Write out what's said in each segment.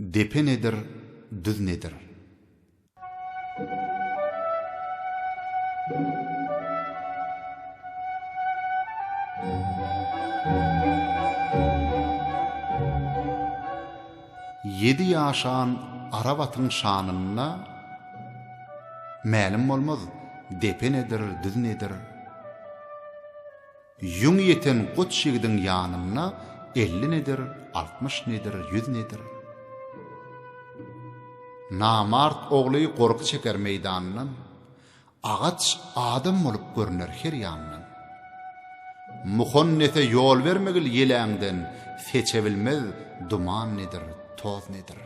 Depe nedir, düz nedir? Ýedi ýaşan arap atyň şanynda Mälim bolmaz, depe nedir, düz nedir? Ýüň ýeten goç ýigidiň ýanynda 50 nedir, 60 nedir, 100 nedir? Namart ogly gorky çeker meýdandan, Agaç adam bolup görner her ýandan. Muhannese ýol bermegil ýeläňden, Seçebilmez duman nedir, toz nedir.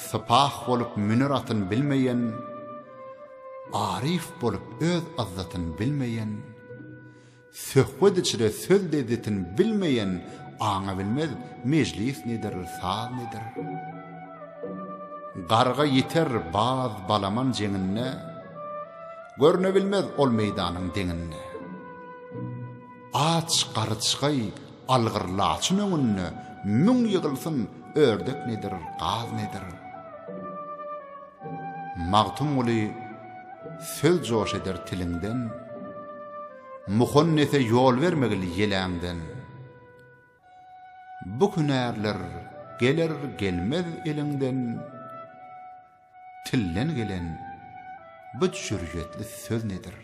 Sypah bolup müner atyn bilmeýen, Aryf bolup öz yzzatyn bilmeýen, Söhbet içre söz lezzetin bilmeýen Aňa bilmez mejlis nedir, saz nedir. Garga ýiter baz balaman jeňinde, Görüne bilmez ol meýdanyň deňinde. Aç garyçgaý algyr laçyn öňünde, Müň ýygylsyn ördek nedir, gaz nedir. Magtymguly söz joş eder tiliňden, Muhannese ýol bermegil ýeläňden. Bu hünärler geler gelmez eliňden, Tilden gelen bu jürýetli söz nedir?